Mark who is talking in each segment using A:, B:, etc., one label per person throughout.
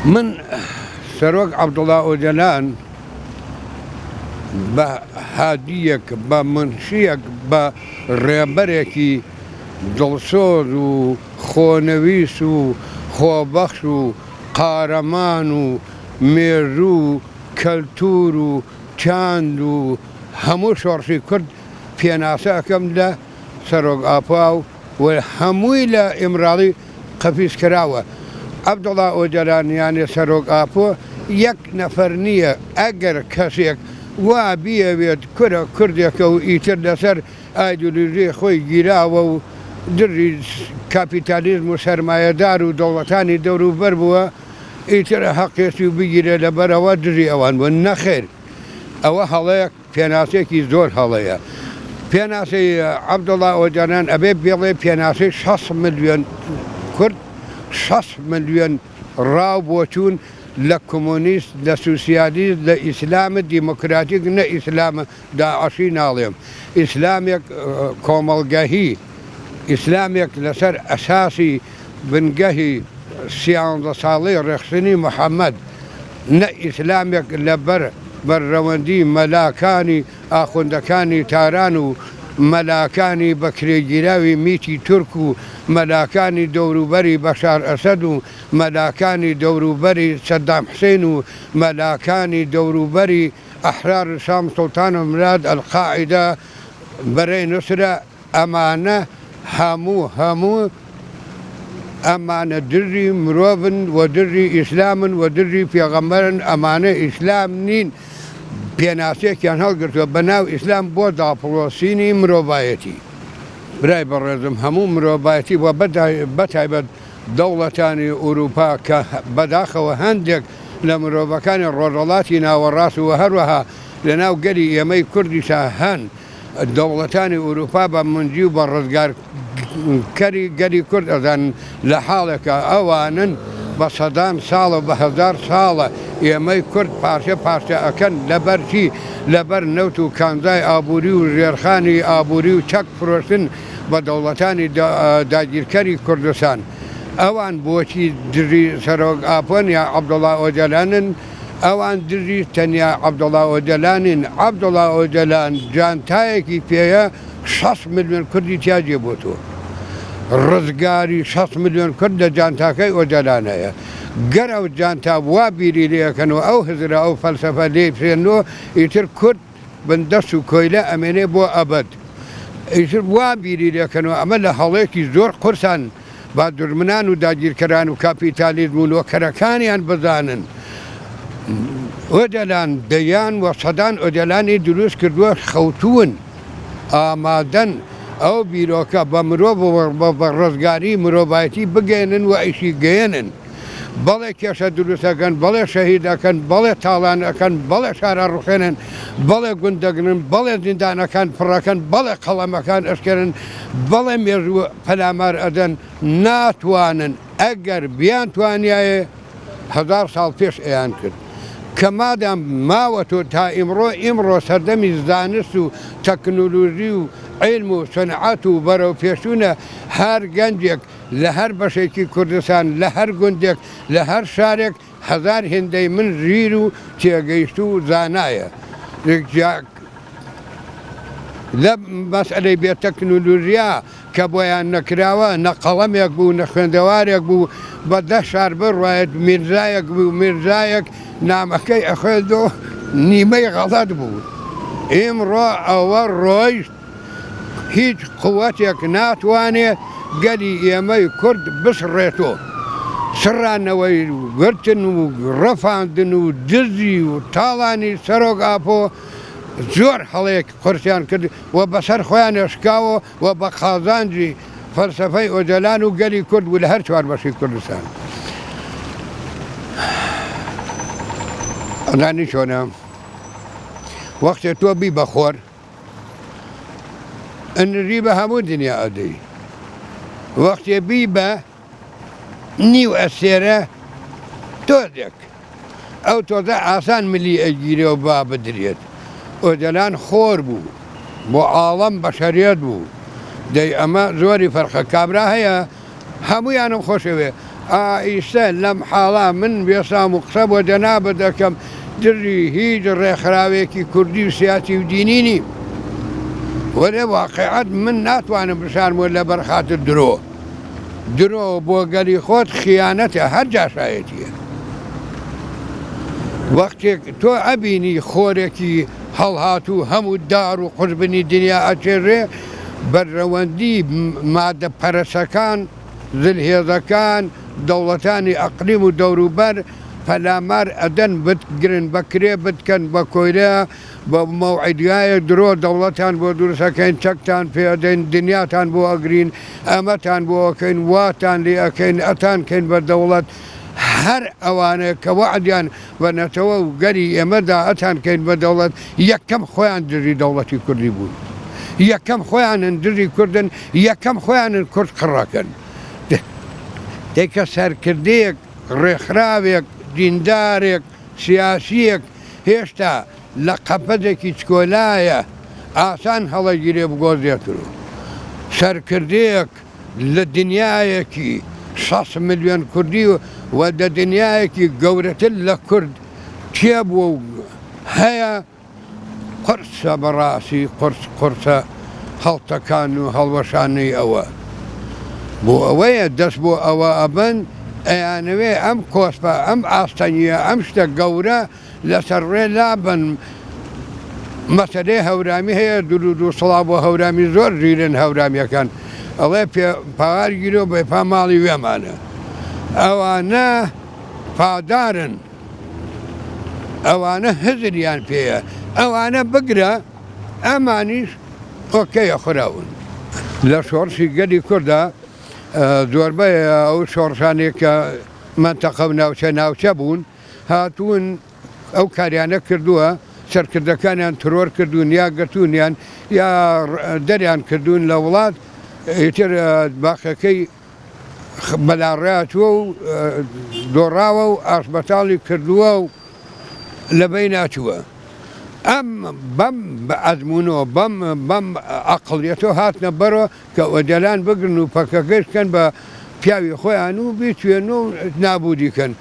A: من سەرۆک عەبدوڵا ئۆجەلان بە هادییەک، بە مونشییەک، بە ڕێبەرێکی دڵسۆز و خۆنەویست و خۆبەخش و قارەمان و مێژوو و کەلتوور و چاند و هەموو شۆڕشی کورد پێناسە ئەکەم لە سەرۆک ئاپۆ و هەمووی لە ئیمراڵی قەفیس کراوە. عەبدوڵا ئۆجەلان یانێ سەرۆک ئاپۆ یەک نەفەر نییە، ئەگەر کەسێک وا بیەوێت کورە کوردێکە و ئیتر لەسەر ئایدۆلۆژیی خۆی گیراوە و دژی کاپیتالیزم و سەرمایەدار و دەوڵەتانی دەوروبەر بووە، ئیتر هەقیەتی و بگیرێ لەبەرئەوە دژی ئەوان بووە. نەخێر ئەوە هەڵەیە. پێناسەیەکی زۆر هەڵەیە. پێناسەی عەبدوڵا ئۆجالان ئەبێ بڵێ پێناسەی 6 ملیۆن کورد، 6 ملیۆن ڕا و بۆچوون لە کۆمۆنیست، لە سوسیالیست، لە ئیسلام دیموکراتیک نە ئیسلام داعشی ناڵێم، ئیسلامێک کۆمەڵگەهی، ئیسلامێک لەسەر ئەساسی بنگەهی سیانزە ساڵەی ڕێکخستنی محەمەد، نە ئیسلامێک لە بەر بەرژەوەندی مەلاکانی ئاخوندەکانی تاران و مەلاکانی بەکرێگیراوی میتی تورک و مەلاکانی دەوروبەری بەشار ئەسەد و مەلاکانی دەوروبەری سەدام حسین و مەلاکانی دەوروبەری ئەحرار شام سوڵتان مراد ئەلقاعیدە بەرەی نوسرە ئەمانە هەموو هەموو ئەمانە دژی مرۆڤن و دژی ئیسلامن و دژی پێغەمبەرن ئەمانە ئیسلام نین پێناسەیەکیان هەڵگرتووە بە ناو ئیسلام بۆ داپڵۆسینی مرۆڤایەتی برای بەڕێزم هەموو مرۆڤایەتی و بەتایبەت دەوڵەتانی ئوروپا کە بەداخەوە هەندێک لە مرۆڤەکانی ڕۆژەڵاتی ناوەڕاست و هەروەها لەناو گەلی ئێمەی کوردیشا هەن دەوڵەتانی ئورووپا بە مونجی و بە ڕزگارکەری گەلی کورد ئەزانن، لە حاڵێکا ئەوانن بە سەدان ساڵە و بە هەزار ساڵە ئێمەی کورد پارچە پارچە ئەکەن، لەبەر چی؟ لەبەر نەوت و کانزای ئابووری و ژێرخانی ئابووری و چەک فرۆشتن بە دەوڵەتانی داگیرکەری کوردستان. ئەوان بۆچی دژی سەرۆک ئاپۆن یا عەبدوڵا ئۆجەلانن؟ ئەوان دژی تەنیا عەبدوڵا ئۆجەلانین، عەبدوڵا ئۆجەلان جانتایەکی پێیە 6 ملیۆن کوردی تیا جێ بۆتەوە. ڕزگاری 6 ملیۆن کورد لە جانتاکەی ئۆجەلان هەیە. گەر ئەو جانتا وا بیری لێ ئەکەن و ئەو هزرە ئەو فەلسەفە لێی بسێننەوە ئیتر کورد بندەست و کۆیلە ئەمێنێ بۆ ئەبەد. ئیتر وا بیری لێکەنەوە ئەمە لە هەڵەیەکی زۆر قورسان با دوژمنان و داگیرکەران و کاپیتالیزم و نۆکەرەکانیان بزانن ئۆجەلان دەیان و سەدان ئۆجەلانی دروست کردووە خەوتوون ئامادەن ئەو بیرۆکە بە مرۆڤ و بە ڕزگاری مرۆڤایەتی بگەیەنن و ئەیشی گەیەنن. بەڵێ کێشە دروست ئەکەن، بەڵێ شەهید ئەکەن، بەڵێ تاڵان ئەکەن، بەڵێ شار ئەڕوخێنن، بەڵێ گوند دەگرن، بەڵێ زیندانەکان پڕ ئەکەن، بەڵێ قەڵەمەکان ئەشکێنن، بەڵێ مێژوو پەلامار ئەدەن، ناتوانن، ئەگەر بیانتوانیایە هەزار ساڵ پێش ئەیان کرد. کە مادام ماوەتۆ تا ئیمڕۆ، ئیمڕۆ سەردەمی زانست و تەکنولوژی و عیلم و سنعەت و بەرەوپێشچوونە، هەر گەنجێک لە هەر بەشێکی کوردستان، لە هەر گوندێک، لە هەر شارێک هەزار هێندەی من ژیر و تێگەیشتوو و زانایە. لە مەسئەلەی بێ تەکنولوژیا کە بۆیان نەکراوە، نە قەڵەمێک بوو، نە خوێندەوارێک بوو، بە دە شار بڕوایەت میرزایەک بوو، میرزایەک نامەکەی ئەخوێندەوە نیمەی غەڵەت بوو. ئیمڕۆ ئەوە ڕۆیشت. هیچ قوتێک ناتوانێ گەلی ئێمەی کورد بسڕێتۆ. سڕانەوەی و گرتن و ڕفاندن و دزی و تاڵانی سەرۆک ئاپۆ زۆر هەڵەیەک قورسیان کرد و بەسەر خۆیانە شکاوە و بە قازانجی فەلسەفەی ئۆجەلان و گەلی کورد بوو لە هەر چوار بەشی کوردستان. ئەزانی چۆنە وەختێ تۆ بی بە خۆر ئەنرژی بە هەموو دنیا ئەدەی وەختێ بی بە نیو ئەسێرە تۆزێک ئەو تۆزە ئاسان ملی ئەگیرێ و با بدرێت ئۆجەلان خۆر بوو بۆ عاڵەم بەشەریەت بوو دەی ئەمە زۆری فەرقە کابرا هەیە هەمویانم خۆشەوێ. ئا ئیستە لەم حاڵا من وێسام و قسە بۆ جەنابت ئەکەم دژی هیچ ڕێکخراوێکی کوردی و سیاسی و دینی نیم. وەلێ واقیعەت من ناتوانم بشارمەوە لەبەر خاتر درۆ. درۆ بۆ گەلی خۆت خیانەتە هەر جاشایەتیە. وەختێک تۆ ئەبینی خۆرێکی هەڵهاتوو هەموو دار و قوژبنی دنیا ئەچێژێ، بەرژەوەندی مادە پەرسەکان، زلهێزەکان، دەوڵەتانی ئەقلیم و دەوروبەر پەلامار ئەدەن بتگرن بە کرێ بتکەن بە کۆیلە بە مەوعیدگایەک درۆ دەوڵەتان بۆ دروست ئەکەین چەکتان پێ ئەدەین دنیاتان بۆ ئەگرین ئەمەتان بۆ ئەکەین واتان لێ ئەکەین ئەتان کەین بە دەوڵەت هەر ئەوانە کە وەعدیان بە نەتەوە و گەلی ئێمە دا ئەتان کەین بە دەوڵەت یەکەم خۆیان دژی دەوڵەتی کوردی بوون یەکەم خۆیانن دژی کوردن یەکەم خۆیانن کورد قڕەکەن دەی کە سەرکردەیەک ڕێکخراوێک دیندارێک سیاسیەک هێشتا لە قەپەزێکی چکۆلایە ئاسان هەڵەگیرێ بگۆزێترو سەرکردەیەک لە دنیایەکی 6 ملیۆن کوردی و دە دنیایەکی گەورەتر لە کورد تێبووە و هەیە قورسە بەڕاستی قورس قورسە هەڵتەکان و هەڵوەشانەی ئەوە بۆ ئەوەیە دەست بۆ ئەوە ئەبەن ئەیانەوێ ئەم کۆسپە ئەم ئاستەنگیە ئەم شتە گەورە لەسەر ڕێ لابەن مەسەلەی هەورامی هەیە درود و سڵاو بۆ هەورامی زۆر ژیرن هەورامیەکان ئەڵێ پێ پار گیرۆ بێ پا ماڵی وێمانە ئەوانە پادارن ئەوانە هزریان پێیە ئەوانە بگرە ئەمانیش ئۆکەیە خوراون. لە شۆڕشی گەلی کوردا زۆربەی ئەو شۆڕشانەی کە مەنتەقە و ناوچە ناوچە بوون هاتوون ئەو کاریانە کردووە سەرکردەکانیان ترۆر کردوون یا گرتوونیان یا دەریان کردوون لە وڵات ئیتر باقەکەی بەلاڕێا چووە و دۆڕاوە و ئاشبەتاڵی کردووە و لەبەینا چووە. ئەم بەم ئەزموونەوە بەم بەم عەقڵیەتەوە هاتنە بەرەوە کە ئۆجەلان بگرن و پەکەکەش بکەن بە پیاوی خۆیان و بیتوێن و نابوودی کەن.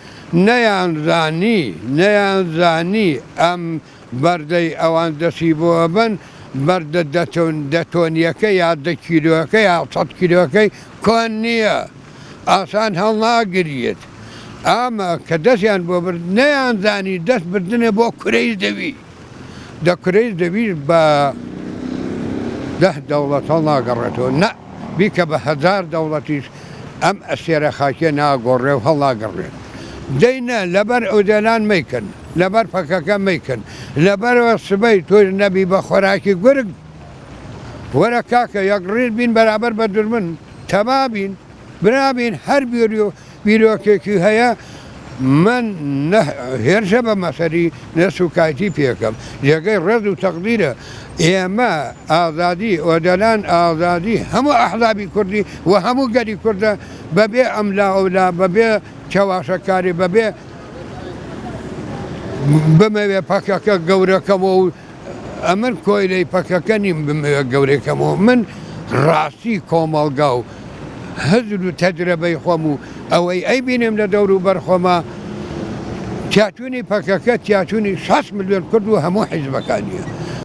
A: نەیانزانی نەیانزانی ئەم بەردەی ئەوان دەستی بۆ ئەبەن، بەردە دە تۆنیەکە یا دە کیلۆکە یا سەت کیلۆکەی کۆن نییە، ئاسان هەڵناگریت. ئەمە کە دەستیان بۆ برد نەیانزانی دەست بردنە بۆ کورەی زەوی. دە کورەی زەویش بە دە دەوڵەت هەڵناگەڕێتەوە، نا بیکە بە هەزار دەوڵەتیش ئەم ئەستێرە خاکیە ناگۆڕێ و هەڵناگەڕێت. دەی نا لەبەر ئۆجەلان مەیکەن. لەبەر پەکەکە مەیکەن لەبەرئەوە سبەی تۆش نەبی بە خۆراکی گورگ وەرە کاکە یەک ڕیز بین بەرابەر بە دوژمن تەبا بین برا بین هەر بیرۆکێکی هەیە من نە هێرشە بە مەسەری نە سوکایتی پێکەم جێگەی ڕێز و تەقدیرە ئێمە ئازادی ئۆجەلان ئازادی هەموو ئەحزابی کوردی و هەموو گەلی کوردە بەبێ ئەملا ئەولا بەبێ چەواشەکاری بەبێ بمەوێ پەکەکە گەورەکەمەوە و ئەمن کۆیلەی پەکەکە نیم بمەوێ گەورەکەمەوە من ڕاستی کۆمەڵگا و هزر و تەجرەبەی خۆم و ئەوەی ئەیبینم لە دەور و بەر خۆما تیاچوونی پەکەکە تیاچوونی 6 ملیۆن کورد و هەموو حیزبەکانیە.